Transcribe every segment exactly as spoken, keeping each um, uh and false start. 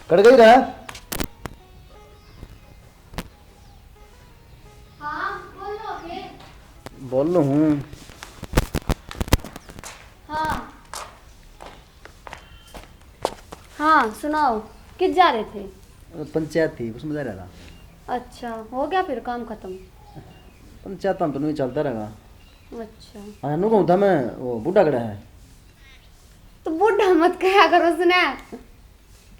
कट गई रहा। हाँ, बोलो के? बोलो हूँ। हाँ। हाँ, सुनाओ, कित जा रहे थे? पंचायत थी, उसमें जा रहा था। अच्छा, हो गया फिर काम खत्म? पंचायत तो नहीं चलता रहेगा। अच्छा। हाँ, नु कहूँ था मैं, वो बूढ़ा खड़ा है। तो बूढ़ा मत कहा करो उसने।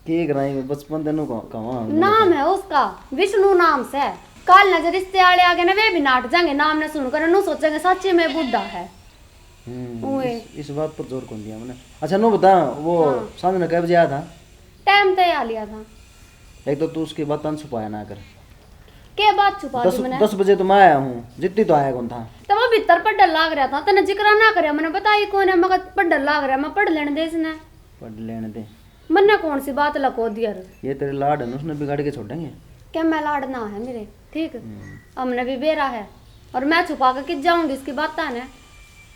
के कराई, बचपन ते नु कह-, कहाँ हमने नाम देखा? है उसका, विष्णु नाम से। काल ना जो रिश्ते वाले आ गए ना, वे भी नाट जाएंगे, नाम ने सुनकर नु सोचेंगे सच्ची में बूढ़ा है। हम्म, ओए। इस, इस बात पर जोर कौन दिया मैंने? अच्छा, नु बता, वो हाँ। सांझ ने कै बजे आया था? टाइम तय आ लिया था। एक तो तू उसकी बात छुपाया ना कर। के बात छुपा दी दस, मैंने? दस बजे तो मैं आया हूँ, जितनी तो आया कौन था। तो वो भीतर पढ़ लाग रहा था, तने जिक्र ना करया, मैंने बताई कौन है, मगर पढ़ लाग रहा, मैं पढ़ लेने दे इसने। पढ़ लेने दे। मन्ने कौन सी बात लको दिया रे? ये तेरे लाड है ना, उसने बिगाड़ के छोड़ेंगे। क्या मैं लाड ना है मेरे, ठीक? हम्म। हमने भी बेरा है, और मैं छुपा के कित जाऊंगी इसकी बात है ना।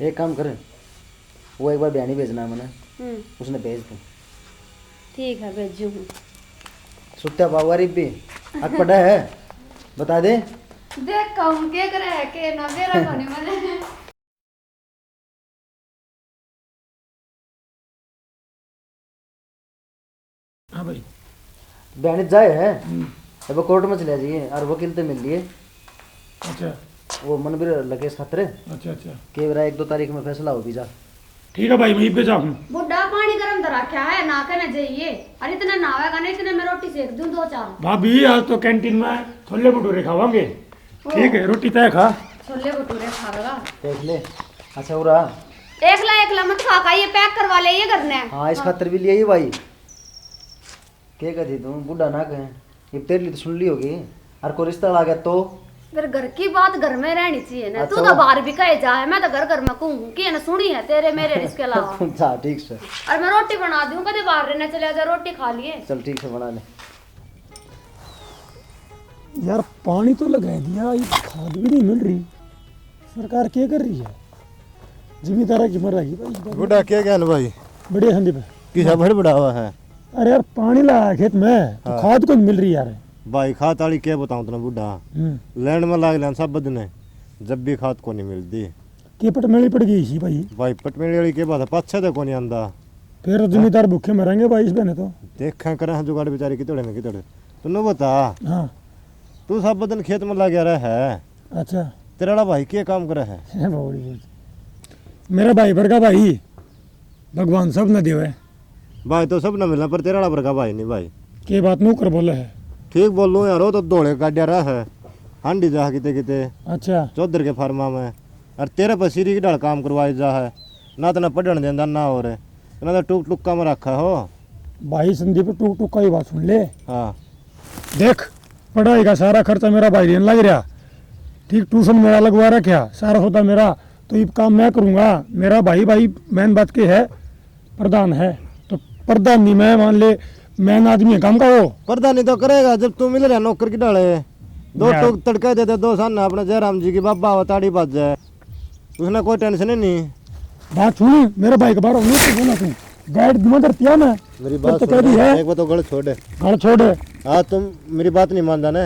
एक काम कर, वो एक बार बयानी भेजना है मैंने, हम्म। उसने भेज दूँ। ठीक है, भेजू हूँ। सुत्या पावा रिब्बी, अक पड़ा है, बता दे। देख कहूँ के करे है, के ना, बेरा कोनी मैंने। हाँ भाई। बयानी जाए है, हम्म। अब कोर्ट में चले जाइए और वकील ते मिल लिए। अच्छा। वो मनबीर लगे इस खातर। अच्छा, अच्छा। के बेरा एक दो तारीख में फैसला हो भी जा। ठीक है भाई, मैं इब्बे जाऊँ। बुड्ढा पानी गरम तो रखा है, ना के ना जाइए। अरे इतना नहावेगा ना, इतने में रोटी सेक दूँ दो चार। भाभी, आज तो कैंटीन में छोले भटूरे खावांगे। ओ। ठीक है, रोटी तय खा। छोले भटूरे खावेगा। देख ले। अच्छा, उरा। एकला, एकला मत खा का, ये पैक करवा ले ये घर ने। हाँ, इस हाँ। खातर भी लिए ही भाई। के कह दी तू, बूढ़ा ना कहे। ये तेरे लिए तो सुन ली होगी। और कोई रिश्ता आ गया तो? फिर घर की बात घर में रहनी चाहिए ना। अच्छा, तू तो वो बाहर भी कहे जा है, मैं तो घर घर में कहूँ कि ना सुनी है तेरे मेरे इसके अलावा। जा, ठीक से। और मैं रोटी बना दूँ, कदे बाहर रहने चले जा, रोटी खा लिए। चल, ठीक से बना ले। यार, पानी तो लगा दिया, ये खाद भी नहीं मिल रही। सरकार क्या कर रही है? जमींदारा की मर रही भाई। बूढ़ा क्या ज्ञान भाई? बढ़िया संदीप। किसा बड़ बड़ा हुआ है? अरे यार, पानी लगा खेत में, तो हाँ। खाद कौन मिल रही यार? भाई, खाद वाली क्या बताऊं तने बूढ़ा? हम्म। लाइन में लाग लेन सब बदने, जब भी खाद को नहीं मिलती। के पटमेली पड़ गई थी भाई? भाई, पटमेली वाली के बात है, पाछे तो कोनी आंदा। फिर जमींदार भूखे मरेंगे भाई इस बने तो। देखें करें हैं जुगाड़ बेचारे कितने न कितने। तू न बता। हाँ। तू सब दिन खेत में लग रहा है। अच्छा। तेरा वाला भाई क्या काम करे है? है बावड़ी बोल। मेरा भाई वर्गा भाई, भगवान सब न देवे। भाई तो सब न मिलना, पर तेरा वाला वर्गा भाई नहीं भाई। के बात नौकर बोले है? ठीक बोलूँ यार, वो तो धोले काड्या रहा है, हांडी जा किते किते। अच्छा। चौधर के फार्मा में। और तेरे पे सीरी की ढाल काम करवाई जा है, ना तो ना पढ़न देंदा ना और ना तो टुक टुक्का में रखा हो। भाई संदीप, टुक टुक्का की बात सुन ले। हाँ। देख, पढ़ाई का सारा खर्चा मेरा भाई देने लग रहा। ठीक, ट्यूशन मेरा लगवा रखा, सारा सौदा मेरा। तो ये काम मैं करूँगा। मेरा भाई, भाई मेन बात के है, प्रधान है, तो प्रधान नहीं, मैं मान ले मेन आदमी है काम का वो। प्रधानी तो करेगा जब तू मिल रहा नौकर की ढाले। दो यार। टोक तड़का दे दे, दो सामने अपने जयराम जी की बाबा अवताड़ी बाज जाए, उसने कोई टेंशन ही नहीं। बात सुन, मेरे भाई के बारे में तो बोला तू। गाइड दूंगा तेरे पिया मैं। मेरी बात तो सुन, कह दी है। एक बार तो गल छोड़। गल छोड़। हाँ, तुम मेरी बात नहीं मानता ना,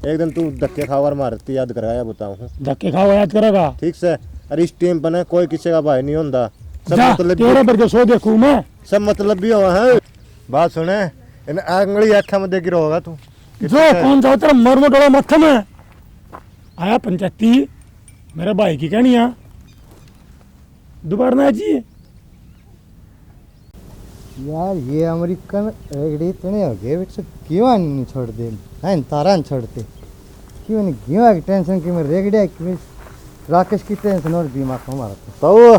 एक दिन तू धक्के खावर मारती याद करेगा, या बताऊँ। धक्के खावा याद करेगा। ठीक से। अरे इस टाइम पर ना कोई किसी का भाई नहीं होता। सब जा, मतलब तेरे पर के सो देखूँ मैं। सब मतलब भी हुआ है। बात सुने, इन आंगली आँखें में देखी रहोगा तू। जो कौन सा तेरा मरमो डोला माथे में आया पंचायती, मेरे भाई की कहनी है, दोबारा ना जी। यार, ये अमेरिकन रेगड़ी इतने हो गए, बेटे, क्यों नहीं छोड़ दे? हैं, तारा नहीं छोड़ते। क्यों नहीं, क्यों है टेंशन की मैं रेगड़ी है कि राकेश की टेंशन और दिमाग में हमारा तो। ताऊ।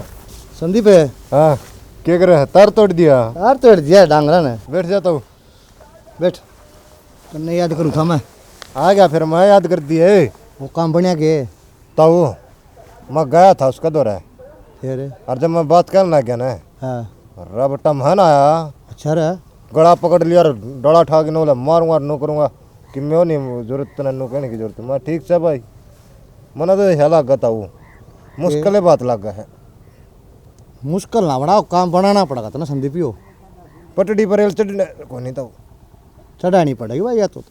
संदीप है। हाँ, क्या कर रहा है? तार तोड़ दिया। तार तोड़ दिया डांगरा ने। बैठ जा ताऊ। बैठ। तन्ने याद करूँ था मैं। आ गया फिर, मैं याद कर दिए। वो काम बनिया के? ताऊ, मैं गया था उसके धोरे। फिर? और जब मैं बात करने लग गया ना, हाँ। रबटा महन आया। अच्छा रे। गला पकड़ लिया और डोला ठा के नोले मारूंगा, नो करूंगा कि मैं नहीं जरूरत, तने नो कहने की जरूरत। मैं ठीक से भाई, मना तो यह लगा ताऊ, मुश्किल बात लगा है। मुश्किल ना बनाओ, काम बनाना पड़ेगा तना संदीपियो। पटड़ी पर रेल चढ़ने को नहीं तो। चढ़ानी पड़ेगी भाई, या तो।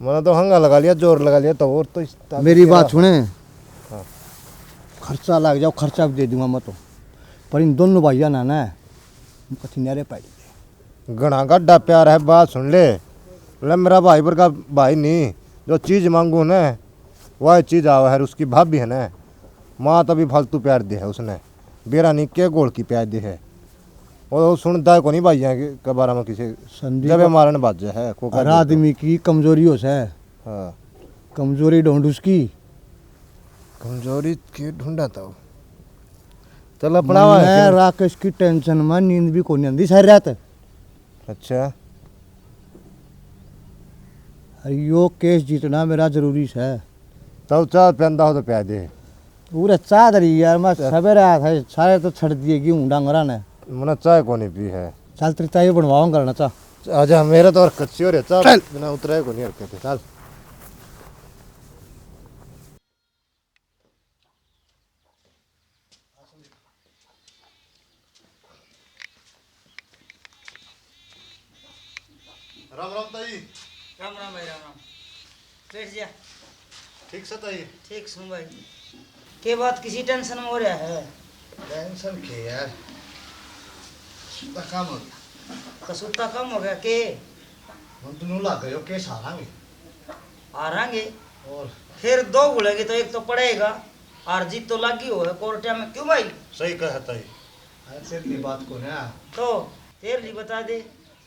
मैंने तो हंगा लगा लिया, जोर लगा लिया, तो और तो इस मेरी बात सुने। हाँ। खर्चा लग जाओ, खर्चा भी दे दूंगा मैं तो, पर इन दोनों भाइया ना, ना कथी न्यारे पाई दे। घणा गड्ढा प्यार है, बात सुन ले। ले, मेरा भाई वर्गा भाई नहीं, जो चीज मांगू ना, वह चीज आवे है। उसकी भाभी है ना, माँ तो भी फालतू प्यार दे है उसने, बेरा नहीं के घोल की प्यार दे है। वो सुनता है कोनी भाइयां के, के बारे में किसी संदीप जबे मारन बाजे है, को हर आदमी की कमजोरी हो सै। हाँ। कमजोरी ढूंढ उसकी। कमजोरी के ढूंढा था वो? चल अपना मैं राकेश की टेंशन में नींद भी कोनी आंदी सारी रात। अच्छा। अरे यो केस जीतना मेरा जरूरी है। तब चाह पींदा हो तो प्या दे। पूरे चाह धरी यार, मैं सवेरे आया था, सारे तो छड़ दिए गेहूं डांगरा ने। मना चाय कोनी पी है। चल तेरी चाय बनवाऊंगा ना चाह। आजा, मेरा तो और कच्ची हो रही चाह, चल। बिना उतराए कोनी हरकत है। चल। राम राम ताई। राम राम भाई, राम राम। बैठ जा। ठीक से ताई? ठीक सूं भाई। के बात, किसी टेंशन में हो रहा है? टेंशन के यार, कसूता काम हो गया। कसूता काम हो गया के? हम तो न्यू लग गए, के सारांगे। हारांगे। और? फिर दो घुलेंगे तो एक तो पड़ेगा। हार जीत तो लागी हो है कोर्टिया में, क्यों भाई? सही कहा ताई। अरे तेरे लिए बात को ना। तो तेरे लिए बता दे।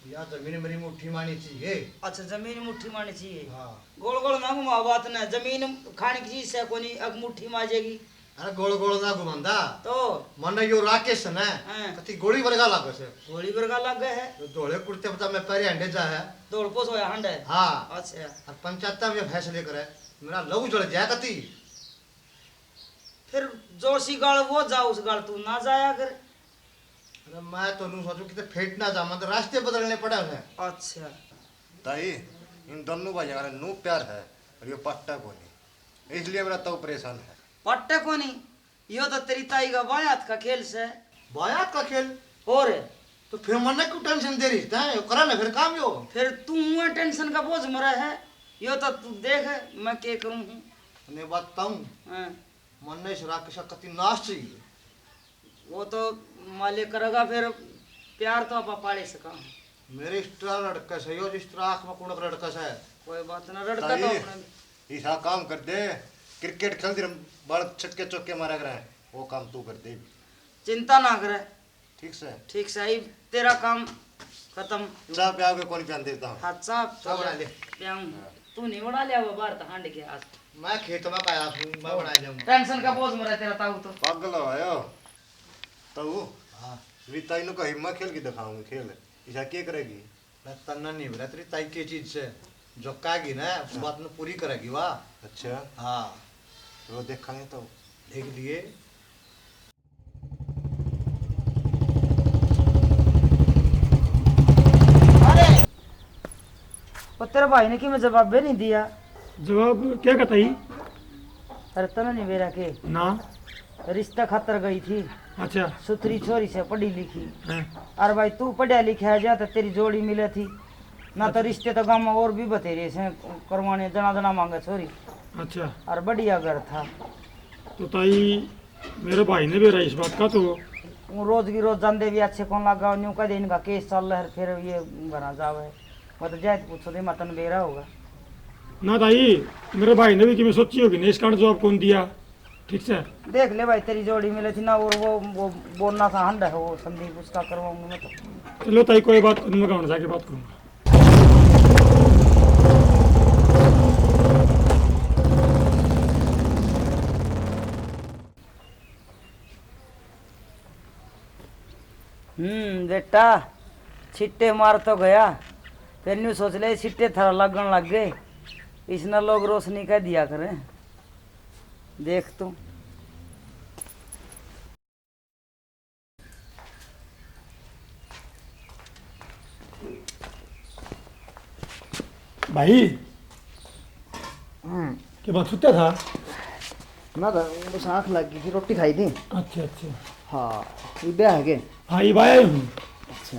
या जमीन मेरी मुट्ठी मानी चाहिए। अच्छा, जमीन मुट्ठी मानी चाहिए। हाँ। गोल गोल ना घुमा बात ना, जमीन खाने की चीज से कोनी, अग मुट्ठी में आ जाएगी। अरे गोल गोल ना घुमांदा। तो? मने यो राकेश ने हाँ। कति गोली वर्गा लागे से। गोली वर्गा लागे है। तो धोले कुर्ते पता मैं पैरे हंडे जा है। धोल पोस होया हंडे। हाँ। अच्छा। और पंचायत में फैसले करे, मेरा लहू जल जाए कति। फिर जो सी गाल वो जा, उस गाल तू ना जाया कर। अरे मैं तो नू सोचू किते फेट ना जामा तो रास्ते बदलने पड़े हैं। अच्छा। ताई, इन दोनों भाइयों का नू प्यार है और यो पट्टा कोनी, इसलिए मेरा तो परेशान है। पट्टा कोनी, यो तो तेरी ताई का बाएं हाथ का खेल से। बाएं हाथ का खेल? और? तो फिर मन्ने क्यों टेंशन दे रही है? करा ना फिर काम यो। फिर तू हुआ टेंशन का बोझ मरा है, यो तो तू देख मैं के करूँ हूँ। ने बात ताऊं। हाँ। मन्ने इस राकेश का कति नाश चाहिए। वो तो मालिक करेगा, फिर प्यार तो आप पाले सका। मेरे इस तरह लड़का से, यो जिस तरह आँख में कुणक लड़का से। कोई बात ना, लड़का तो ताई, अपना इसा काम कर दे, क्रिकेट खेलते रह, बालक छक्के चौके मारा करे, वो काम तू कर दे। चिंता ना करे। ठीक से? ठीक से, इब तेरा काम खत्म। चाह प्याओगे, कौन प्यान देता हूँ? हाँ, चाह चाह बना ले। प्याऊँ। हाँ। तू नहीं बना लिया वो बाहर तो हांड के आज। मैं खेत में पाया हूँ, मैं बना जाऊँ। टेंशन का बोझ मरा तेरा ताऊ तो। पागल हो आयो। ताऊ, हाँ। मेरी ताई ने कही, मैं खेल के दिखाऊंगी खेल। इसा के करेगी? मैं तन्ने नहीं बोला, तेरी ताई के चीज से। जो कहेगी ना, उस हाँ। बात में पूरी करेगी वा। अच्छा। हाँ। चलो देखांगे तो। देख लिए। अरे, वो तेरे भाई ने कि मैं जवाब भी नहीं दिया। जवाब क्या कहता ही? अरे, तने नहीं बेरा के? ना। रिश्ता खातर गई थी। अच्छा। सुथरी छोरी से, पढ़ी लिखी। हाँ। अरे भाई, तू पढ़ा लिखा है जा तो तेरी जोड़ी मिले थी ना, तो अच्छा। रिश्ते तो गांव में और भी बतेरे से करवाने, जना जना मांगे छोरी। अच्छा। और बढ़िया घर था। तो ताई, मेरे भाई ने बेरा इस बात का तो। वो रोज की रोज जांदे भी अच्छे कौन लगा, न्यू कह दे इनका केस चल रहा है, फिर ये घरा जावे। मैं तो जाए तो पूछो दे, मतन बेरा होगा। ना ताई, मेरे भाई ने भी कि मैं सोची होगी ना, इस कारण जवाब कौन दिया। ठीक से। देख ले भाई, तेरी जोड़ी मिले थी ना, और वो, वो बोलना था हंड है वो संदीप, उसका करवाऊंगा मैं तो। चलो ताई, कोई बात नहीं, मैं गाँव जाके बात करूंगा। हम्म, बेटा, छिट्टे मार तो गया, फिर न्यू सोच ले, छिट्टे थारा लगन लग गए, इसने लोग रोशनी कह दिया करें। देख तू। भाई, हम्म। के बात सुत्या था? ना था, बस आँख लग गई थी, रोटी खाई थी। अच्छा, अच्छा। हाँ, ये ब्याह है के? हाँ, ये भाई हूँ। अच्छा।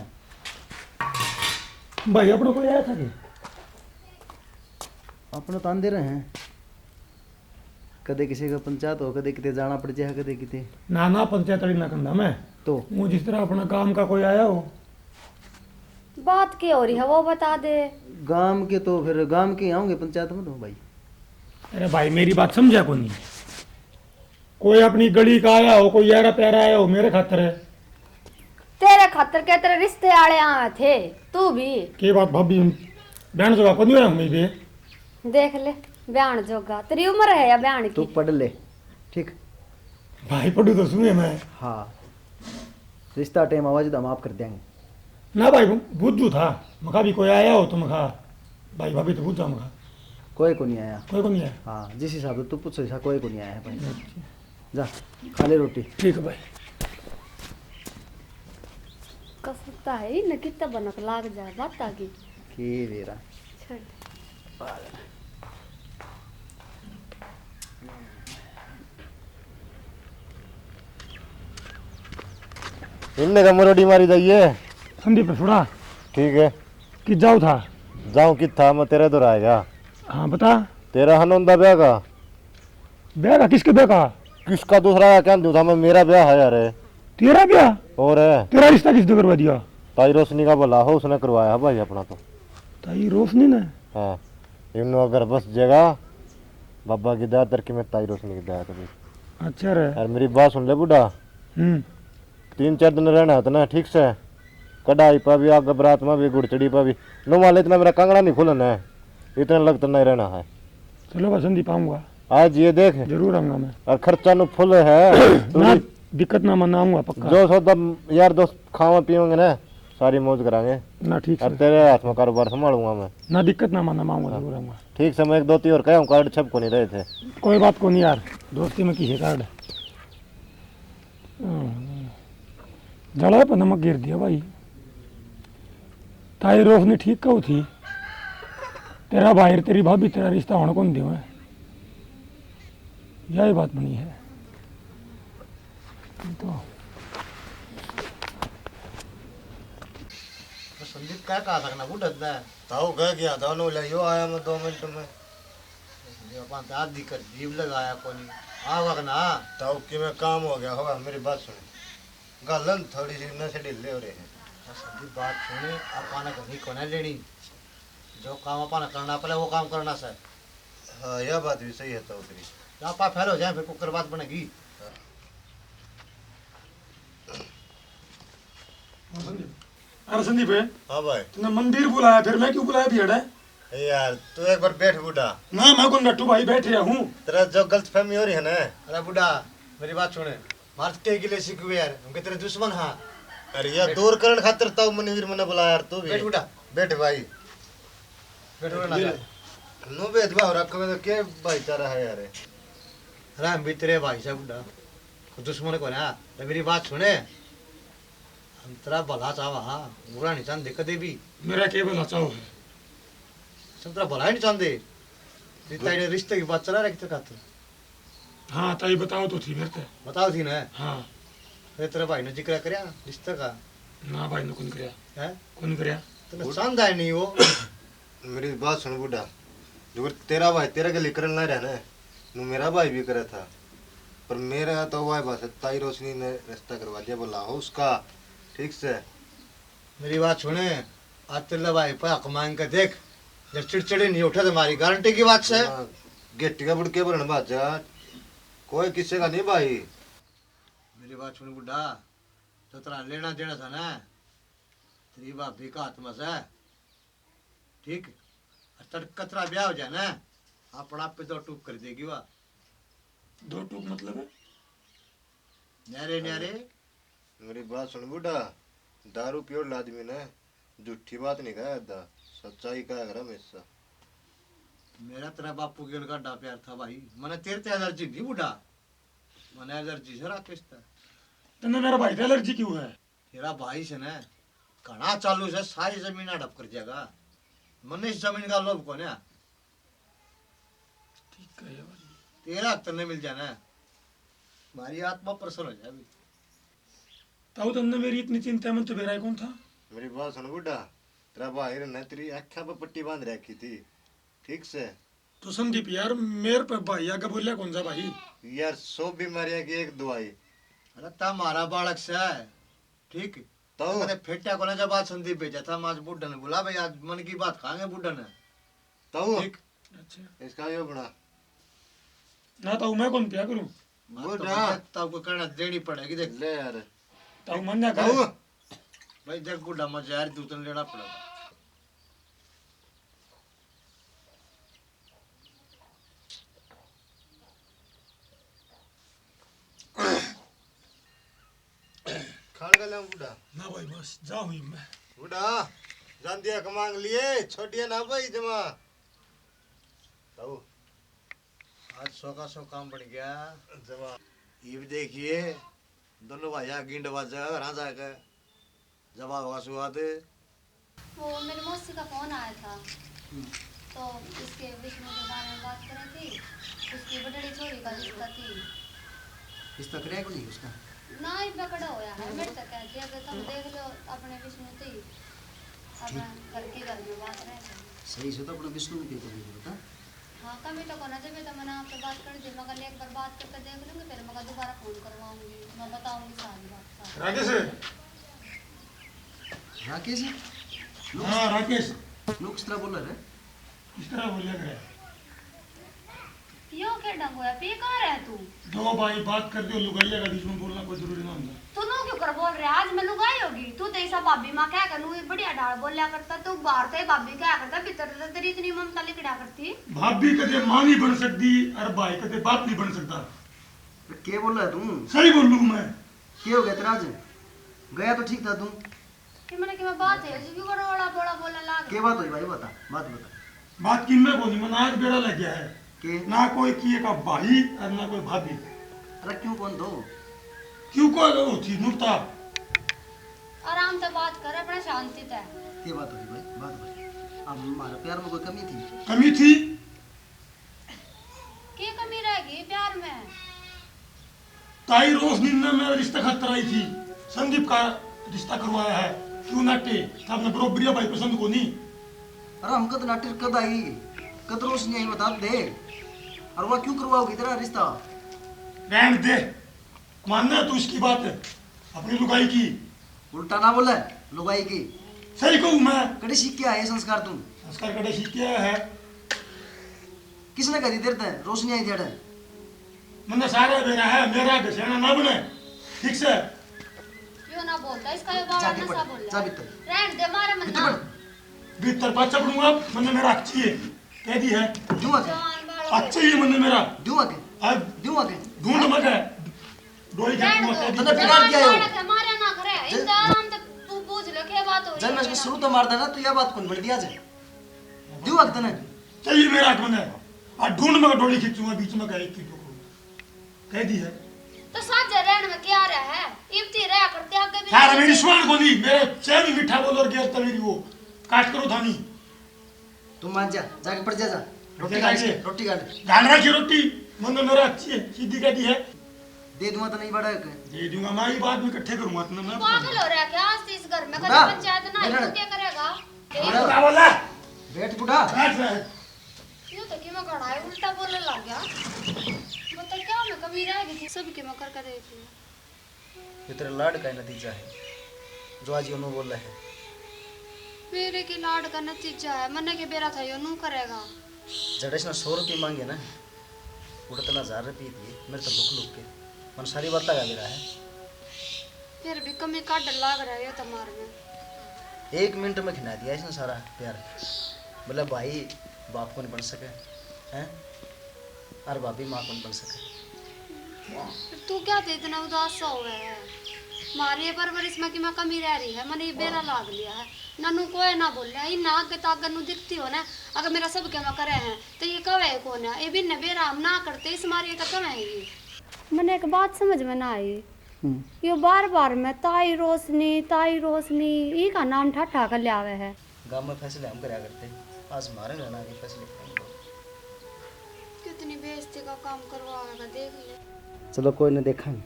भाई, अपना कोई आया था कि? अपना तो आंदे रहे हैं, कदे किसी का पंचायत हो, कदे किते जाना पड़ जाए, कदे किते। ना ना, पंचायत वाली ना कंधा मैं। तो? वो जिस तरह अपना काम का कोई आया हो। बात के हो रही है, वो बता दे। गांव के तो फिर गांव के आऊंगे, पंचायत में तो भाई। अरे भाई, मेरी बात समझा को नहीं। कोई अपनी गली का आया हो, कोई यारा प्यारा आया हो, मेरे खातर है। तेरे खातर के तेरे रिश्ते आले आए थे, तू भी। के बात भाभी, ब्याहण जोगा को नहीं होया हमें बे? देख ले, ब्याहण जोगा तेरी उम्र है या ब्याहण तू की? पढ़ ले, ठीक? भाई, पढ़ू तो सुने मैं। हाँ, रिश्ता टाइम आवाज तो हम आप कर देंगे। ना भाई, बुझू था, मखा भी कोई आया हो तो मखा, भाई भाभी तो बुझा मखा। कोई को नहीं आया। कोई को नहीं आया? हाँ, जिस हिसाब से तू पूछो, ऐसा कोई को नहीं आया है भाई। अच्छा। जा, खा ले रोटी। ठीक है भाई। कसता है ही न, कितना बनक लाग जाए, बात आ गई। के बेरा। छड़। इनने का मरोड़ी मारी जाइए। संदीप, सुना। ठीक है। कि जाओ था? जाऊं कित था, मैं तेरे इधर आएगा। हाँ, बता। तेरा हनौंदा ब्याह का। ब्याह का? किसके ब्याह का? किसका दूसरा का क्या दूं था मैं, मेरा ब्याह है यार। तेरा ब्याह? और? तेरा रिश्ता किसने करवा दिया? ताई रोशनी का भला हो, उसने करवाया है भाई अपना तो। ताई रोशनी ने? हाँ, इन्नो अगर बस जगह बाबा की दया तरकी में, ताई रोशनी की दया करी। अच्छा रे। और मेरी बात सुन ले बूढ़ा, हम्म। तीन चार दिन रहना है तने, ठीक से? कढ़ाई पा भी, आग बरात में भी, घुड़चड़ी पा भी। नु वाले इतना मेरा कांगड़ा नहीं खुलना है, इतने लगत नहीं रहना है। चलो बस, संदीप, आऊंगा। आज ये देख। जरूर आऊंगा मैं। और खर्चा नु फुल है। तू ना, भी दिक्कत ना, मैं आऊंगा पक्का। जो सौदा यार दोस्त खावा पीवेंगे ना, सारी मौज करांगे। ना, ठीक और से। तेरे हाथ में कारोबार संभालूंगा मैं। ना, दिक्कत ना माना, मैं आऊंगा, हाँ। जरूर आऊंगा। ठीक से, मैं एक दो तीन और कहा हूँ, कार्ड छप को नहीं रहे थे। कोई बात को नहीं यार, दोस्ती में की है कार्ड। जड़ा पे नमक गिर दिया भाई। ताई रोशनी ठीक कहू थी, तेरा भाई और तेरी भाभी तेरा रिश्ता होने को नहीं देवे। यही बात बनी है। तो संदीप क्या कहा था ना बूढ़ा ने? ताऊ कह गया था, नो ले यो आया मैं दो मिनट में। ये अपन तो आधी कर जीव लगाया कोनी। आवा ना। ताऊ कि मैं काम हो गया होगा, मेरी बात सुन। गलन थोड़ी सी नशे ढीले हो रहे हैं। संदीप बात सुन, अपन ने घणी कोने लेनी। जो काम अपन ने करना पड़े वो काम करना से। हाँ, यह बात भी सही है ताऊ तेरी। आपा फेल हो जाए फिर कुकर बात बनेगी। अरे संदीप। हाँ भाई। तूने मंदिर बुलाया, फिर मैं क्यों बुलाया भियाड़ा? ए यार, तू एक बार बैठ बूढ़ा। ना, मैं कौन बैठू भाई, बैठ रहा हूँ। तेरा जो गलतफहमी हो रही है ना। अरे बूढ़ा, मेरी बात सुन, मार के गिले सीख यार, हम के तेरे दुश्मन हाँ। अरे यार, बैठ। दूर करण खातिर तो मनवीर मने बुलाया यार, तू भी। बैठ बूढ़ा। बैठ भाई। बैठ बूढ़ा ना। नो भेदभाव रख में तो क्या भाईचारा है यार? अरे हम भी तेरे भाई से बूढ़ा, कोई दुश्मन को ना। तो मेरी बात सुने, हम तेरा भला चाहवा हाँ, बुरा नहीं चाहते कदे भी। मेरा के भला चाहो है? सब तेरा भला ही नहीं चाहते। तेरी ताई ने रिश्ते की बात चला रखी तेरे खातिर। हाँ, ताई बताओ तो थी मेरे ते। बताओ थी ना? हाँ। फिर तेरे भाई ने जिक्र करया रिश्ते का? ना भाई ने कौन करया। हैं? कौन करया? तने चाहता है नहीं वो। मेरी बात सुन बूढ़ा, जो तेरा भाई तेरे के लिए करन ना रहा ना, नु मेरा भाई भी करे था, पर मेरा तो वह बस ताई रोशनी ने रिश्ता करवा दिया, बोला हो उसका, ठीक से। मेरी बात सुने, आज तेरे भाई पे हक मांग के देख, जब चिड़चिड़े नहीं उठे तो हमारी गारंटी की बात से। हाँ, गेटी का बुड़के भरन बाजा, कोई किसी का नहीं भाई। मेरी बात सुन बूढ़ा, तो तेरा लेना देना था ना, तेरी भाभी का हाथ में से। ठीक? और तड़का तेरा ब्याह हो जाए ना, अपना आप पे दो टूक कर देगी वा। दो टूक मतलब है? न्यारे, न्यारे। मेरी बात सुन बूढ़ा, दारू पियोड़ आदमी ने झूठी बात नहीं कहा था, सच्चाई कहा कर हमेशा। मेरा तेरा बापू के गल का प्यार था भाई, मैंने तेरे ते एलर्जी नहीं बूढ़ा, मैंने एलर्जी से राकेश था। तन्ने मेरा भाई ते एलर्जी क्यों है? तेरा भाई से ना घना चालू से, सारी जमीन हड़प कर जाएगा। मन्ने इस जमीन का लोभ कोन्या। ठीक है भाई। तेरा हक तन्ने मिल जाना, हमारी आत्मा प्रसन्न हो जाएगी। ताऊ, तन्ने मेरी इतनी चिंता है, मन तो बेरा ही कौन था? मेरी बात सुन बूढ़ा, तेरा भाई ने तेरी आँख्या पे पट्टी बांध रखी थी, ठीक से? तो संदीप यार, मेरे पे भाई आगे बोलिया कौन सा भाई? यार, सौ बीमारियां की एक दवाई। अरे, ता हमारा बालक से है, ठीक? तो? कदे फेटा कोने जब आज संदीप भेजा था, हम आज बुड्ढा ने बुला भाई, आज मन की बात खाएंगे बुड्ढा ने। तो? ठीक। अच्छा। इसका यो बना। ना तो मैं कौन प्या करूं? हाँ, तो बुड्ढा। मैं ताऊ को कहना देनी पड़ेगी, देख। ले यार। ताऊ मन ना ताऊ। करे। भाई देख बुड्ढा मजा यार, दूतन लेना पड़ेगा। खान का लाऊं बुड्ढा? ना भाई, बस जाऊं ही मैं। बुड्ढा, जान दिया कमांग लिए, छोड़िया ना भाई जमा। ताऊ। आज सौ का सौ काम बन गया। जमा। ये भी देखिए, दोनों भाई आ गिंड बाजा, राजा का जवाब का स्वाद। वो मेरी मौसी का फोन आया था, हम्म। तो इसके विष्णु के बारे में बात कर रही थी। उसकी बड़ड़ी छोरी का रिश्ता थी। रिश्ता करया को नहीं उसका? ना, इब्बे कड़ा होया है। मेरे तक कह दिया कि तुम देख लो अपने विष्णु थी, अपने ठीक। घर की घर में बात रह जाए। सही से तो अपने विष्णु को क्यों कर नहीं पता? हाँ, कमी तो कोना, जब तो मैंने आपसे बात कर दी, मगर एक बार बात करके देख लूंगी, फिर मगर दोबारा फोन करवाऊंगी, मैं बताऊंगी सारी बात, सारी। राकेश? राकेश? हाँ, राकेश। नु किस तरह बोल रहे? किस तरह बोलिया करे? यो के ढंग होया, पी कहाँ रह तू? दो भाई बात कर दो, लुगाइया का बीच में बोलना कोई जरूरी ना होता। तू नो क्यों कर बोल रहा? आज मैं लुगाई होगी, तू तो ऐसा भाभी माँ कह कर नू बढ़िया ढाल बोलिया करता, तू बाहर तो ही भाभी कहा करता, भीतर तो तेरी इतनी ममता लिकड़ा करती। भाभी कदे माँ नहीं बन सकती और भाई कदे बाप नहीं बन सकता। तो के बोल रहा है तू? सही बोलूँ मैं। के हो गया तेरा आज? गया तो ठीक था तू। कि मैंने कि मैं बात है, क्यों करो वाला बोला बोला लाग। के बात हुई भाई, बता, बात बता। बात की मैं कोनी, मन्ने आज बेरा लग गया है। के? ना कोई किए का भाई और ना कोई भाभी। अरे क्यों कौन दो? क्यों को होती नुरता? आराम से बात कर, अपना शांति से। के बात हुई भाई, बात बता। अब हमारे प्यार में कोई कमी थी? कमी थी? के कमी रह गई प्यार में? ताई रोशनी ने मेरा रिश्ता खातर आई थी, संदीप का रिश्ता करवाया है। क्यों नाटे? आपने बरोबरिया भाई पसंद को नहीं। अरे हम कद नाटे, कद आई, कद रोशनी आई, बता दे। और वह क्यों करवाओगी तेरा रिश्ता? रहन दे, मानना तू इसकी बात है, अपनी लुगाई की। उल्टा ना बोले, लुगाई की। सही कहूँ मैं। कड़े सीख के आए संस्कार तू? संस्कार कड़े सीख के आया है। किसने करी तेरे ते? रोशनी आई तेरे? मन्ने सारा बेरा है, मेरा घसेना ना बने, ठीक से? यो ना बोलता, इसका ये बाल जाके नशा पढ़, बोल जा भीतर। रहन दे, मारे मत भीतर ना। पढ़। भीतर पाछा पड़ूंगा, मन्ने मेरा हक चाहिए, कह दी है। दूं आके। जान बाल अच्छे ही मन्ने मेरा। दूं आके। अब दूं आके। ढूंढ मत है। डोली खेत में कह दी। तन्ने बिगाड़ दिया यो। मारे ना करे, जब इंतजाम तो तू पूछ ले, क्या बात हो रही जब मैं है इसको मेरा? शुरू तो मार देना, तो यह बात कौन बढ़ दिया जे? दूं आके तन्ने। चाहिए मेरा हक मन्ने। आ ढूंढ मगर डोली खींचूंगा, बीच में कह एक की टोकरूंगा। कह दी है। तो साझे रहन में क्या रहा है? इब्ती रहा करते आगे भी यार, मेरी सुन को नहीं, मेरे चैन मीठा बोल और गेर तवेरी वो काट करो थानी। तू मान जा, जाके पड़ जा, जा। रोटी जा खा ले, जाके। रोटी खा ले। गाल रखी रोटी, मन में मेरा अच्छी है, सीधी कह दी है। दे दूंगा तो नहीं बड़ा है। दे दूंगा, मैं ही बाद में इकट्ठे करूंगा, इतना मैं पागल हो रहा है क्या? आज तो इस घर में कभी बूढ़ा, पंचायत ना हो, क्या करेगा? बूढ़ा। बूढ़ा बोला। बैठ बूढ़ा। बैठ रहे। यो तो कि मैं घणा ही उल्टा बोलने लग गया। बता क्या मैं कमी रह गई थी, सब के मैं करके देख लूं। ये तेरे लाड का ही नतीजा है, जो आज यो नू बोला है। मेरे के लाड का नतीजा है, मन्ने के बेरा था यो नू करेगा। जड़े इसने सौ रुपये मांगे ना, उड़े तने हजार रुपये दिए, मेरे तो भूख लुक के। मन सारी बात लगा दे रहा है। फिर भी कमी काट लाग रहा है यो तमार में। एक मिनट में खिना दिया इसने सारा प्यार। बोले भाई बाप को नहीं बन सके, हैं? और भाभी माँ को नहीं बन सके। फिर तू क्या ते इतना उदास सा हो गया है? मारी ये परवरिश में कि मैं कमी रह रही है, मैंने ये बेरा लाग लिया है। नन्नू कोई ना बोले, इन आगे तागन नु दिखती हो ना, अगर मेरा सब के मैं करे हैं, तो ये कवे कौन है? ये भी न बेरा हम ना करते, इस मारी का कवे है ये। मने एक बात समझ में ना आई। हम्म। यो बार-बार में ताई रोशनी, ताई रोशनी, ई का नाम ठाठा कर ले आवे है। गांव में फैसले हम करया करते, आज हमारे घर ना के फैसले करेंगे। कितनी बेइज्जती का काम करवावेगा, देख ले। चलो कोई ना, देखेंगे।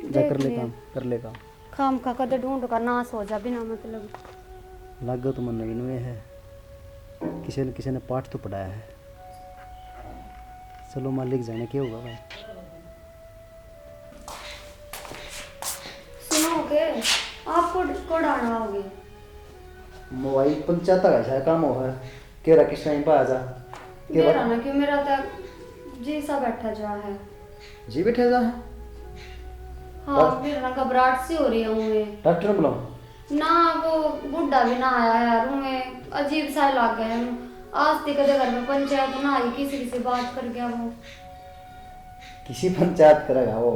जा देख कर ले ले। काम, कर ले काम। खाम खा कदे ढूंढ का नाश हो जा बिना मतलब। लागे तो मन नवीन हुए है, किसी न किसी ने पाठ तो पढ़ाया है। चलो मालिक जाने क्या होगा भाई। सुनो के, आप को, को डालना होगे? मोबाइल पंचायत का ऐसा काम हो है, के रहा किस टाइम पे आ जा। के मेरा बात? ना क्यों, मेरा तो जी सा बैठा जा है। जी बैठा जा है? हाँ, डॉक- मेरा ना घबराहट सी हो रही है उन्हें। डॉक्टर ने बुलाओ। ना, वो बूढ़ा भी ना आया यार, उन्हें अजीब सा ही लग गया। आज तक कदे घर में पंचायत ना आई, किसी किसी बात कर गया वो। किसी पंचायत करेगा वो?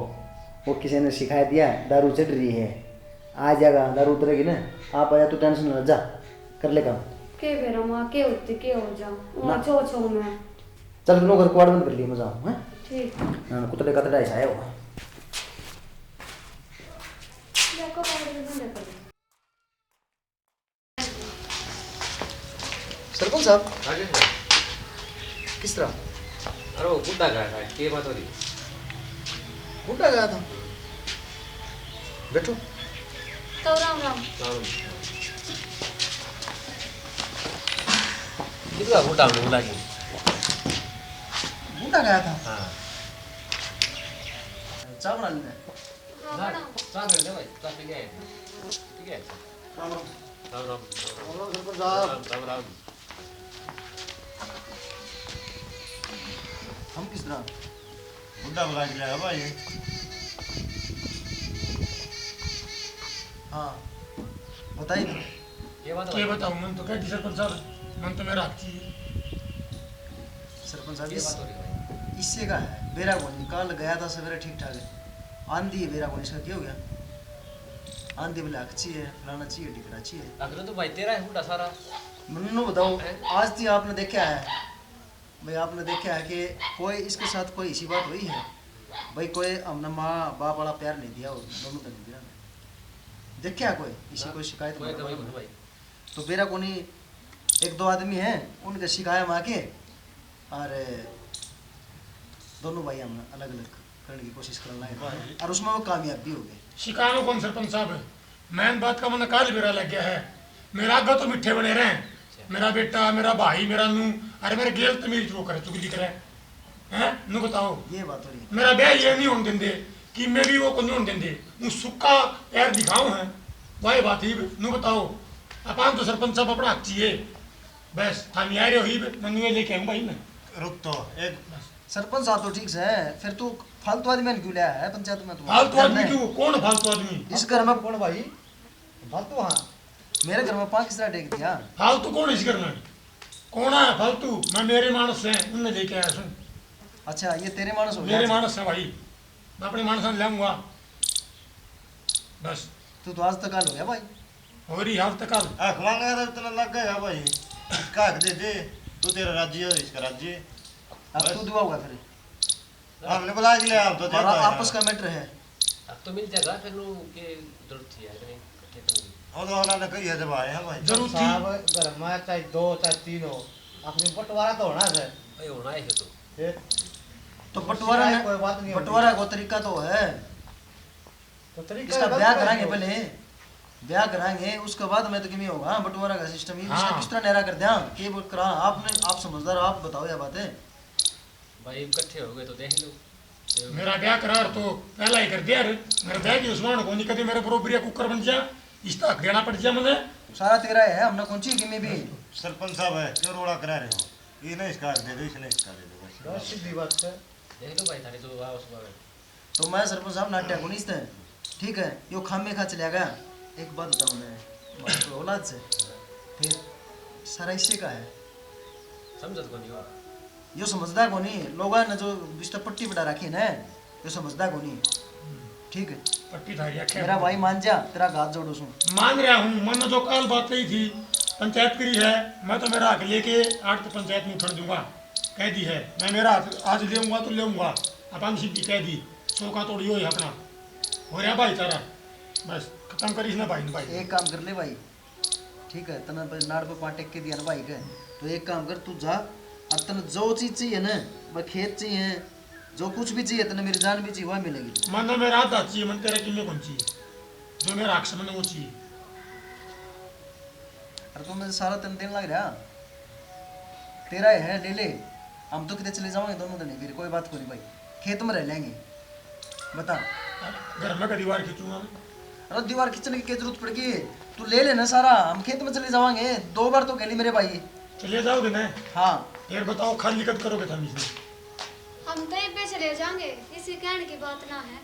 वो किसी ने सिखा दिया, दारू चढ़ रही है, आ जाएगा, दारू उतरेगी ना। आप आया, तू टेंशन ना जा, कर ले काम। के बेरा माँ, के होते, के हो जा, वहाँ ना। छो छो में। चल, दोनों घर कुआड़ बंद कर लिए, मैं जाऊँ, हैं? ठीक। हाँ, कुतड़े कतड़ा ऐसा है वो। देखो, बाहर भी बंद कर। सरपंच साहब। हाँ जी सर। किस तरह? अरे वो बुड्ढा गया था, के बात हो रही? बुड्ढा गया था? बैठो। तो राम राम। राम राम। कितना बुड्ढा हमने बुला के? बुड्ढा गया था? हाँ। चाय बना लेना। हाँ, ना, बनाओ। चाय बना दे भाई, चाय पी के आए थे। ठीक है? राम राम। राम राम, राम राम। राम राम, सरपंच साहब। राम राम, राम राम। हम किस तरह? बुड्ढा बुला के लाया भाई। हाँ, बताइए ना। ये बात के बताऊं, मन तो कह दी सरपंच साहब, मन तो मेरा हक चाहिए। सरपंच साहब, ये इस-, बात हो रही भाई। इससे का है, बेरा कोनी, कल गया था सवेरे ठीक ठाक, आंधी है, बेरा कोनी, इसका क्या हो गया? आंधी बोले हक चाहिए, फलाना चाहिए, ढिकना चाहिए। अगर तो भाई तेरा है बूढ़ा सारा। मन्नू बताओ, हैं? आज तक आपने देखा है, भाई, आपने देखा है कि कोई इसके साथ कोई ऐसी बात हुई है? भाई, कोई हमने माँ बाप वाला प्यार नहीं दिया, और दोनों तो नहीं दिया। देखा है कोई इसी ना, कोई शिकायत कोई मारे तो बारे नहीं में? भाई। तो बेरा कोनी, एक दो आदमी हैं, उनके सिखाया माँ के, और दोनों भाई हमने अलग-अलग करने की कोशिश करने लगे। भाई। और उसमें वो कामयाब भी हो गए। शिकारो कौन सरपंच साहब? मैं इन बात का मन्ने काल बेरा लग गया है। मेरा आगा तो मीठे बने रहे। मेरा बेटा, मेरा भाई, मेरा नू, अरे मेरे गेल तमीज वो करे, चुगली करे। हैं? नू बताओ। ये बात हो रही है। मेरा ब्याह ये नहीं होने देंदे कि मैं भी वो को नहीं होने देंदे। नू सुक्का पैर दिखाऊं है। वाह बात ही, नू बताओ। अपन तो सरपंच साहब अपना हक चाहिए। बस, थानी आ रहे हो ही, मन्नू ये लेके आऊं भाई मैं। रुक तो, एक बस। सरपंच साहब तो ठीक से है, फिर तू फालतू आदमी ने क्यों ले आया है पंचायत में? तू फालतू आदमी क्यों? कौन फालतू आदमी? इस घर में कौन भाई? फालतू, हाँ। मेरे घर में पाँच किस तरह टेक दिया? फालतू कौन इस घर में? कौन है फालतू? मैं मेरे मानस से उनने लेके आया सुन। अच्छा, ये तेरे मानस हो गया? मेरे मानस है भाई, मैं अपने मानस से लाऊंगा। बस। तू तो आज तक काल हो गया भाई। और ही आज तक काल। आंख मांगा तो इतना लग गया भाई। इसका हक दे दे, तू तेरा राज्य है, इसका राज्य। अब बस। तू दुआ होगा फिर। हमने बुला के ले, आप तो और देता है। आपस का मैटर है। अब तो मिल जाएगा, फिर नु के जरूरत थी यार, इतने इकट्ठे करने की। वो तो उन्होंने कही है जब आए हैं भाई। जरूरत थी। साहब, घर में चाहे दो, चाहे तीन हो, अपने बंटवारा तो होना है। भाई, होना है तो। फिर? तो बंटवारा सिवाय ने, कोई बात नहीं होती। बंटवारा को तरीका तो है। तो तरीका इसका गलत ब्याह है कराएंगे तो। पहले, ब्याह कराएंगे, उसके बाद में तो किमें होगा बंटवारा का सिस्टम। ये इसका हाँ। किस तरह न्यारा कर दिया? के वो करा? आपने, आप समझदार, आप बताओ यह बात है। भाई, इकट्ठे हो गए तो देख लो। मेरा ब्याह करार तो पहला ही कर दिया रे। मेरा ब्याह की दुश्मन को नहीं, कभी मेरे बरोबरिया कुकर बन जा, इसका हक देना पड़ जा मने। सारा तेरा है, हमने कौन सी किमें भी। सरपंच साहब है, क्यों रोड़ा करा रहे हो? ये नहीं, इसका हक दे दो, इसने इसका दे दो, बस। बस सीधी बात है। देख लो भाई, थारी तो वाह उस बार। तो मैं सरपंच साहब नाट्या को नहीं इसते, ठीक है, यो खामे खा चला गया। एक बात बताऊँ मैं, बात तो औलाद से, फिर सारा इसे का है। समझत कोनी हो। यो समझदा कोनी, लोगां ने जो बिस्तर पट्टी बना रखी है ना, यो समझदा कोनी। ठीक है। पट्टी थारी आंखें मेरा बंद। भाई मान जा, तेरा हाथ जोड़ू सूं। मान रहा हूँ, मन जो काल बात कही थी, पंचायत करी है, मैं तो मेरा हक लेके आठ तो पंचायत में उठन दूंगा, कह दी है। मैं मेरा हक आज लेऊंगा तो लेऊंगा, अपन सीधी कह दी, सौ का तोड़ियो है अपना। हो रहा भाईचारा, बस खत्म करी इसने भाई ने भाई। एक काम कर ले भाई, ठीक है, तने बस नाड़ पे पाँव टेक के दिया ना भाई के, तो एक काम कर, तू जा, और तने जो चीज चाहिए ना, वह खेत चाहिए, जो कुछ भी चाहिए तने, मेरी जान भी चाहिए, वह मिलेगी तुझे। मन्ने मेरा आधा चाहिए, मन तेरा किमे कौन चाहिए, जो मेरा हक से मन्ने वो चाहिए। अरे तू मुझे सारा तन देने लग रहा, तेरा ही है, ले ले। हम तो कितने चले जावांगे दोनों जने, फिर कोई बात को नहीं भाई, खेत में रह लेंगे। बता। घर में का दीवार खींचूंगा मैं? अरे दीवार खींचने की क्या जरूरत पड़ गई? तू ले लेना सारा, हम खेत में चले जावांगे। दो बार तो कह ली मेरे भाई। चले जाओगे ना? हाँ। फिर बताओ, खाली कद करोगे तुम इसमें? हम तो इब्बे चले जाएंगे, इसी कहने की बात ना है।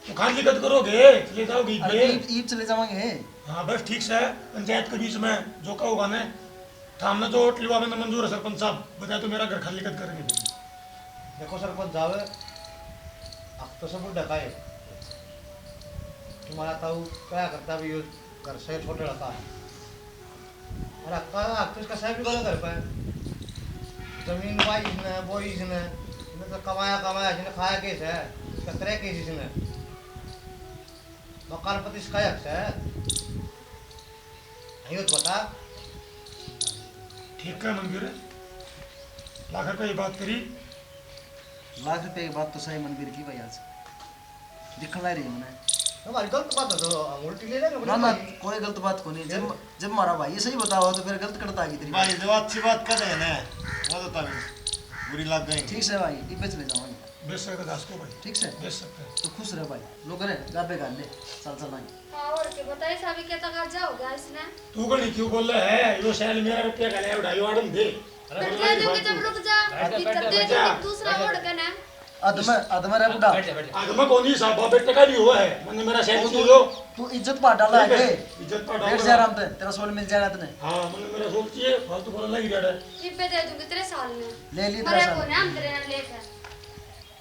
तो खाली कद करोगे? चले जाओगे अरे इब्बे? ईब, ईब चले जावांगे। हाँ, बस ठीक से, पंचायत के बीच में जो कहोगा ना, थामने जो होटल वाले ने मंजूर है सरपंच साहब, बताए तो मेरा घर खाली कद करेंगे फिर। देखो सरपंच साहब, अब तो सब ढका है। तुम्हारा ताऊ क्या करता भी, यो घर से छोटे रहता है। और हक, हक तो इसका साहब भी गलत घर पे है। जमीन वाई इसने, बोई इसने, इसने तो कमाया, कमाया, इसने खाया कैसे है? इसका क्रय कैसे इसने? मकान पति इसका हक से है। नहीं हो तो बता। ठीक है मनवीर, लाख रुपए की बात करी। लाख रुपए की बात तो सही मनवीर की भाई, आज दिखण लाग रही है मने। हमारी गलत बात है तो हम उल्टी ले लेंगे ना, ना, भाई। कोई गलत बात को नहीं। जब, जब हमारा भाई ये सही बताओ तो फिर गलत कड़ता आ गई तेरी भाई। जो अच्छी बात कर रहे हैं ना, वो तो तभी बुरी लग गई। ठीक से भाई, इब्बे चले जावांगे। बेशक दास को भाई। ठीक से? बेशक है। तो खुश रह भाई। लो करे, गाबे गाल ले। चल, चल आगे। हाँ, और के बताइए साहब, क्या तकाजा हो गया इसने? तू घणी क्यों बोल रहा है? यो सैल मेरा रुपया का ले उठाई, वाड़न दे। अरे, बैठ जा, जब रुक जा, बैठ जा, भीतर बैठ जा, दे बैठ जा। दूसरा ओढ़ के ना। अदम, अदम रे बुढ़ा। बैठ जा, बैठ जा। अदम कोनी साहब, बेटे का भी हुआ है। मैंने मेरा सैल तू, छीन लो। तू इज्जत पा डाला ठीक है, है। इज्जत पा डाला। बैठ जा आराम से, तेरा सोल मिल जाएगा तने। हाँ, मैंने मेरा सोल चाहिए, फालतू बोलने लगी रहा है। इब्बे दे दूंगी तेरे साल में। ले ली मरे तेरा साल। कोने हम तेरे नाल लेके।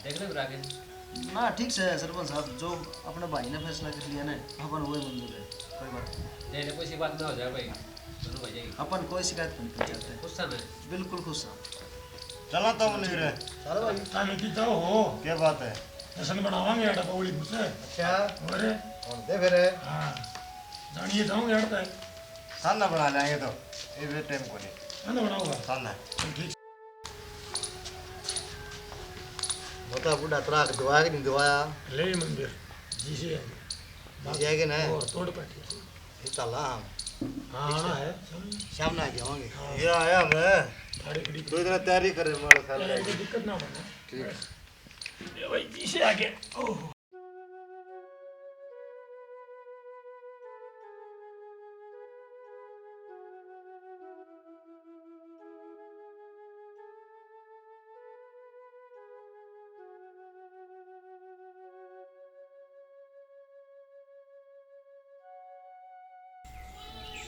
देख ले रागे। ना, ठीक से सरपंच साहब, जो अपने भाई ने फैसला कर लिया ना, अपन वही मंजूर है, कोई बात नहीं। नहीं, नहीं, कोई सी बात ना हो जाए भाई, दोनों भाई जाएंगे। अपन कोई शिकायत नहीं कर सकते। खुश है मैं। बिल्कुल खुश है। चला तो मनवीर। चलो भाई। ताने की तो हो। क्या बात है? जश्न बनावांगे आटा पौड़ी में से। अच्छा। और? और दे फिर। हाँ। जानिए जाऊंगे आटा। खाना बना लेंगे तो। ये भी टाइम को नहीं। खाना बनाओगा? खाना। ठीक। बता बूढ़ा तराक दवाया कि नहीं दवाया? ले मंदिर जी से आगे। जी से आगे ना? और तोड़ पाटी। ये ताला हम। हाँ, आना है। शाम ना आगे होंगे। हाँ। ये आया मैं। थारी खड़ी। तो इतना तैयारी करे, मारो ख्याल अरे, रहे। कोई दिक्कत ना बने। ठीक। ये भाई जी से आगे। ओह।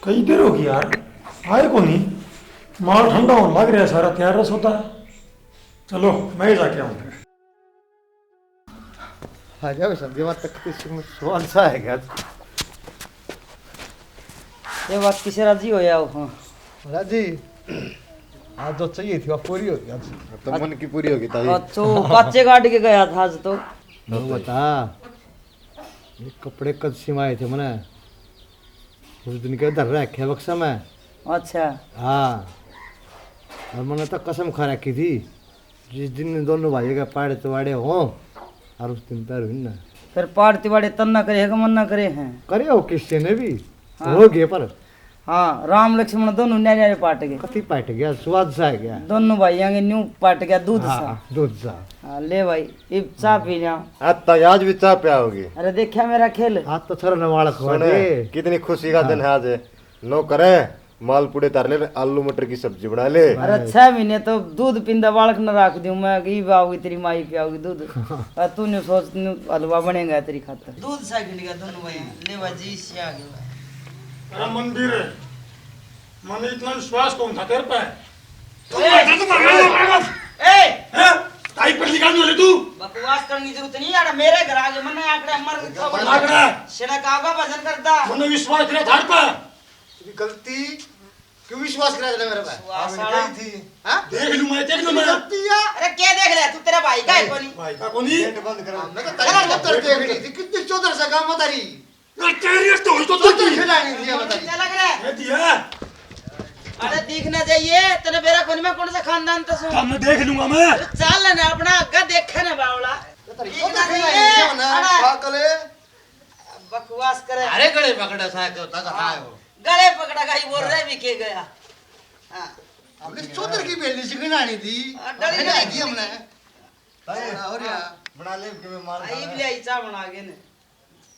कई देर होगी यार, आए कोनी। माल ठंडा होने लग रहा है, सारा तैयार रहा सौदा। चलो, मैं ही जाके आऊँ फिर। आ जाओ, संध्या माता, कितनी सुंदर स्वाद सा है क्या? ये बात किसे राजी हो जाओ, हाँ। राजी, आज जो चाहिए थी, वो पूरी हो गई आज। अब तो मन की पूरी होगी, ताई। अच्छा, काचे काट के गया था आज तो। वो बता, ये कपड़े कद सिमाए थे मैंने, उस दिन के धर रखे बक्सा में। अच्छा। हाँ, और मैंने तो कसम खा रखी थी, जिस दिन इन दोनों भाइयों के पाड़े तिवाड़े हों, और उस दिन पैर हुई ना। फिर पाड़ तिवाड़े तन्ना करे है कि मन्ना करे हैं? करे हो किसी ने भी, हाँ। हो गए पर। हाँ, राम लक्ष्मण दोनों न्यारे न्यारे पाट गए। कति पाट गया, स्वाद सा है गया। दोनों भाइयों के न्यू पाट गया दूध हाँ, सा। दूध सा। हाँ, ले भाई, इब चाय पी लिया। आज तो आज भी चाय पिया होगी। अरे देखा मेरा खेल। आज तो छोरा नवालक हो सुने, गए। कितनी खुशी का हाँ। दिन है आज। लो करे, मालपूड़े धर ले, आलू मटर की सब्जी बना ले। अरे, छह महीने तो दूध पींदा बालक न राख दूं मैं, कि इब आओगी तेरी माई पियाओगी दूध। और तू न्यू सोच, न्यू हलवा बनेगा तेरी खातर। दूध सा खिल गया दोनों भाई, ले बाजी से आ गया। अरे मंदिर, मैंने इतना विश्वास कौन था तेरे पे? तू ए! मार दे, तू मार दे, तू मार दे। ए! हैं? ताई पर निकाल ले तू। बकवास करने की जरूरत नहीं यार, मेरे घर आगे मन्ने आकड़ा मर आकड़ा। सिने कागा भजन करता। मैंने विश्वास किया था पे। तेरी गलती, क्यों विश्वास करा देना मेरे पे? विश्वास हाँ, मैंने वाला। कही थी। हाँ? देख लूं मैं, देख लूं मैं। गलती है। अरे क्या देख ले तू, तेरा भाई का है कोनी? भाई का कोनी? गेट बंद करो। हमने तो तेरी चौधर देख ली थी, कितनी चौधर से काम बता रही। ये तेरी तो हुई तो चौधर तेरी। खिलानी थी, बता रही। क्या लग रहा है? मैं दिया। अरे दिखना चाहिए, तने बेरा कोनी मैं कौन सा खानदान तो सुन। काम मैं देख लूंगा मैं। अरे चल ना, अपना आगे देखे ना बावला। ये तेरी दिखना चौधर खिलानी चाहिए। थी ना, अरे। पागल है। बकवास करे। अरे गले पकड़े सा के होता कहाँ है वो? गले पकड़ा गई, बोल रहे भी के गया। हाँ। हमने चौधर की बेली से गणानी थी। हाँ, डली गणानी थी हमने। ताई, और या। बना ले, के मैं मार आई खाना। ले आई, चाय बना के ने।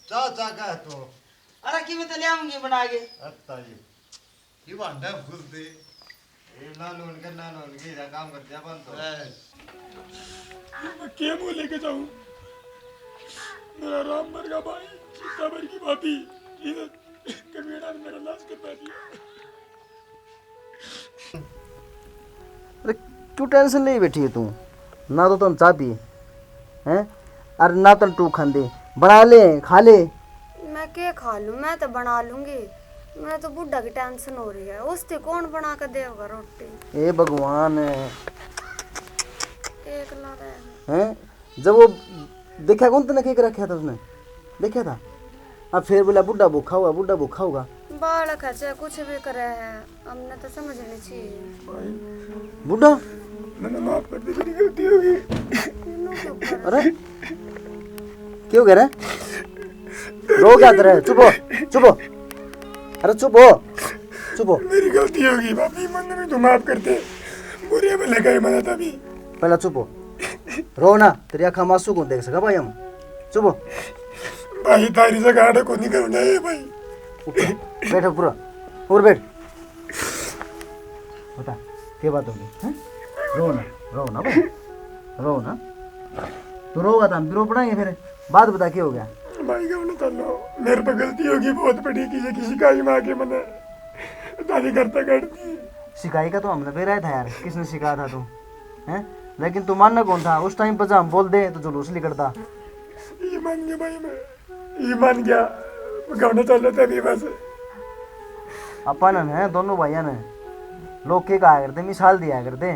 चाय, चाय का है तो? अरे, की मैं तो ले आऊंगी बना के। अच्छा जी। ये भांडा घुस दे। ये ना लोन के, ना लोन के, या काम कर दिया बंद तो। बस। मैं के मुंह लेके जाऊं? मेरा राम मर गया भाई, सीता मर गई भाभी। ये कमीना ने मेरा नाश करवा दिया। अरे, क्यों टेंशन ले बैठी है तू? ना तो तन चाय पी, हैं? अरे, ना तन टू खांदे, बना ले, खा ले। मैं के खा लूं? मैं तो बना लूंगी। मैं तो बूढ़ा की टेंशन हो रही है, उससे कौन बना के देगा रोटी? ए भगवान। एकला रह। हैं? जब वो देखा कौन तने के रखा था उसने? देखा था? अब फिर बोला, "बुढ़ा भूखा होगा, बुढ़ा भूखा होगा।" बालक है, चाहे कुछ भी करे है, हमने तो समझनी चाहिए। भाई, बूढ़ा? मैंने माफ कर दी, मेरी गलती होगी। अरे, क्यों कह रहा है? रो क्या तेरे? चुप हो, चुप हो। अरे, चुप हो, चुप हो। मेरी गलती होगी भाभी, मैंने भी तो माफ कर दे। बुरे भले का ही मदद अभी। पहला चुप हो। रो ना, तेरी आँखां में आंसू कौन देख सका भाई हम? चुप हो। भाई, थारी जगह आड़े को नहीं करूँगा ये भाई। ऊपर, बैठ ऊपर, और बैठ। बता, क्या बात होगी, हैं? रो ना, रो ना भाई, रो ना। तू रोगा तो हम भी रो पड़ेंगे फिर। बात बता, क्या हो गया? भाई, कहना चाहूँ, मेरे पे गलती होगी बहुत बड़ी, किसी की शिकायत में आके मैंने थारी घर तक कर दी। शिकायत का तो हमने बेरा था यार, किसने सिखाया था तू, हैं? लेकिन तू मानना कौन था? उस टाइम पर जब हम बोल दे तो जुलूस निकलता। ये मान गया भाई, मैं ये मान गया, कहना चाहता था नहीं बस। अपन ने दोनों भाइयों ने लोग के कहा करते, मिसाल दिया करते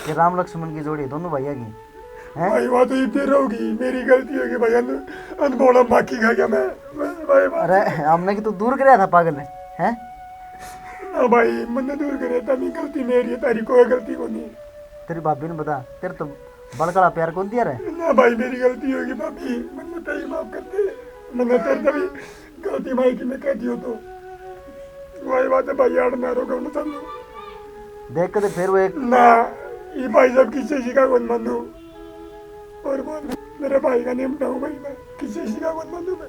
कि राम लक्ष्मण की जोड़ी दोनों भैया की, हैं? भाई, वो तो इतने रहोगी, मेरी गलती होगी भाई, अन, अनबोला माखी खा गया मैं, मैं, भाई, बात अरे, हमने कि तू दूर कराया था पागल ने, हैं? ना भाई, मैंने दूर कराया था, नहीं, गलती मेरी है, तारी कोई गलती को नहीं। तेरी भाभी ने बता, तेरे तो बड़कड़ा प्यार कौन दिया रे? ना भाई, मेरी गलती होगी भाभी, मैंने तेरी माफ कर दे, मैंने तेरे तभी गलती माई की मैं कह दियो तो। वही बात है भाई, यार, मैं रोका ना चाहूँ। देख के तो फिर वो एक ना, ये भाई साहब किसी चीज का कौन मानू? और बोल, मेरे भाई का नहीं बताऊँ भाई, मैं किसी चीज का कौन मानू मैं?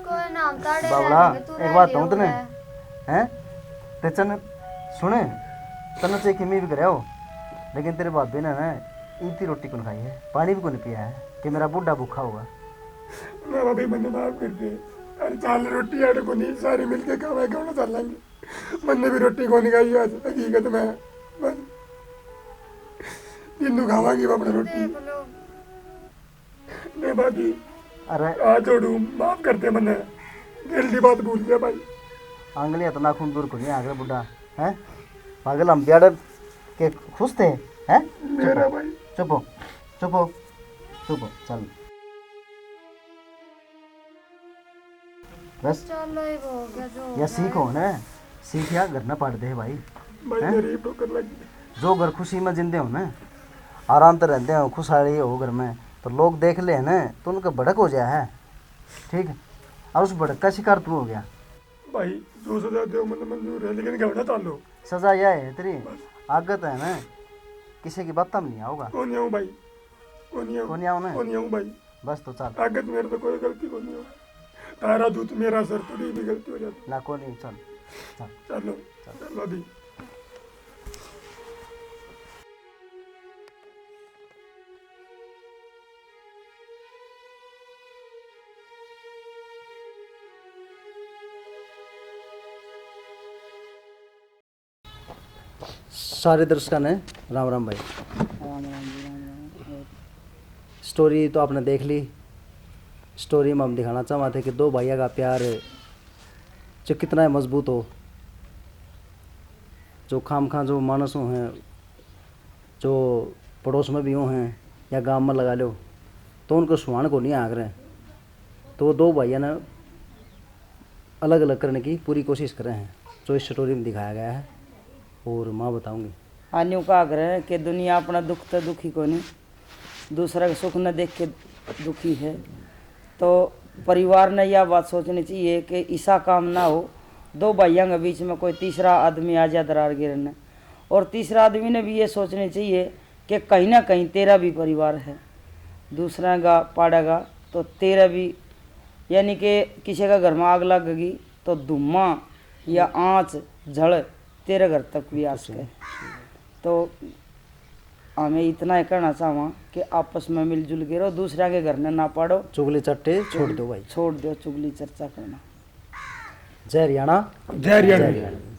कोई ना, हम ताड़े बावला, रहेंगे, तू एक रह बात लियो कहूँ तने, उधर। हैं? ते चन सुने, तन्ने चाहे किमी भी करे हो, लेकिन तेरे भाभी ने ना इतनी रोटी कौन खाई है, पानी भी कौन पिया है कि मेरा बूढ़ा भूखा होगा। ना भाभी, मैंने माफ कर दे। अरे चाल, रोटी आड़ को नहीं, सारे मिलके खावे, क्यों ना चलेंगे। मैंने भी रोटी को नहीं खाई आज, हकीकत में। बस। तीनों खावांगे अपनी रोटी। देख लो। नहीं भाभी। अरे। आ जोड़ू, माफ कर दे मैंने। दिल की बात भूल गया भाई। आंगली इतना खून दूर को नहीं आगरे बुढ़ा, हैं? पागल, हम ब्याड़ के खुश थे, हैं? चुप मेरा हो। भाई। चुप हो, चुप हो, चुप हो, चल। बस। चलो, ये हो गया, जो हो या गया। सीख हो ना, सीख या घर ना पाड़ दे भाई। भाई, हैं? गरीब ठोकर लगी। जो घर खुशी में जिंदे हो ना, आराम तो रहते हो, खुशहाली हो घर में, तो लोग देख ले ना, तो उनका भड़क हो जाए है, ठीक? और उस भड़क का शिकार तू हो गया। भाई, जो सजा दो, मन मंजूर है, लेकिन घबरा तालो। सजा यह है तेरी, बस। आगत है ना, किसी की बात में नहीं आओगा। कौन आऊँ भाई? कौन आऊँ? कौन आऊँ ना? कौन आऊँ भाई? बस तो चल। आगत मेरे तो कोई गलती को नहीं हो। तारा दूत मेरा सर, थोड़ी भी गलती हो जाती। ना, कोनी, चल, चल। चलो, चल। चलो दी। सारे दर्शकों ने राम राम भाई। राम राम जी, राम राम। और स्टोरी तो आपने देख ली। स्टोरी में हम दिखाना चाहवा थे कि दो भाइयों का प्यार जो कितना मजबूत हो, जो खाम खां जो मानस हो हैं, जो पड़ोस में भी हो हैं या गांव में लगा लो, तो उनको सुहान को नहीं आग रहे। तो वो दो भाइयों ने अलग-अलग करने की पूरी कोशिश करे हैं, जो इस स्टोरी में दिखाया गया है। और माँ बताऊंगी। हाँ, न्यू का आग्रह है कि दुनिया अपना दुख तो दुखी कोनी, दूसरा के सुख न देख के दुखी है। तो परिवार ने यह बात सोचनी चाहिए कि ऐसा काम ना हो, दो भाइयों के बीच में कोई तीसरा आदमी आ जा दरार गिरने, और तीसरा आदमी ने भी ये सोचनी चाहिए कि कहीं ना कहीं तेरा भी परिवार है, दूसरा का पाड़ेगा तो तेरा भी, यानी कि किसी का घर में आग लग गई तो धुआं या आँच, जल तेरे घर तक भी आ सके। तो हमें इतना ही कहना चाहवा कि आपस में मिलजुल के रहो, दूसरा के घर ने ना पाड़ो। चुगली चट्टे छोड़ दो भाई। छोड़ दो चुगली चर्चा करना। जय हरियाणा। जय हरियाणा।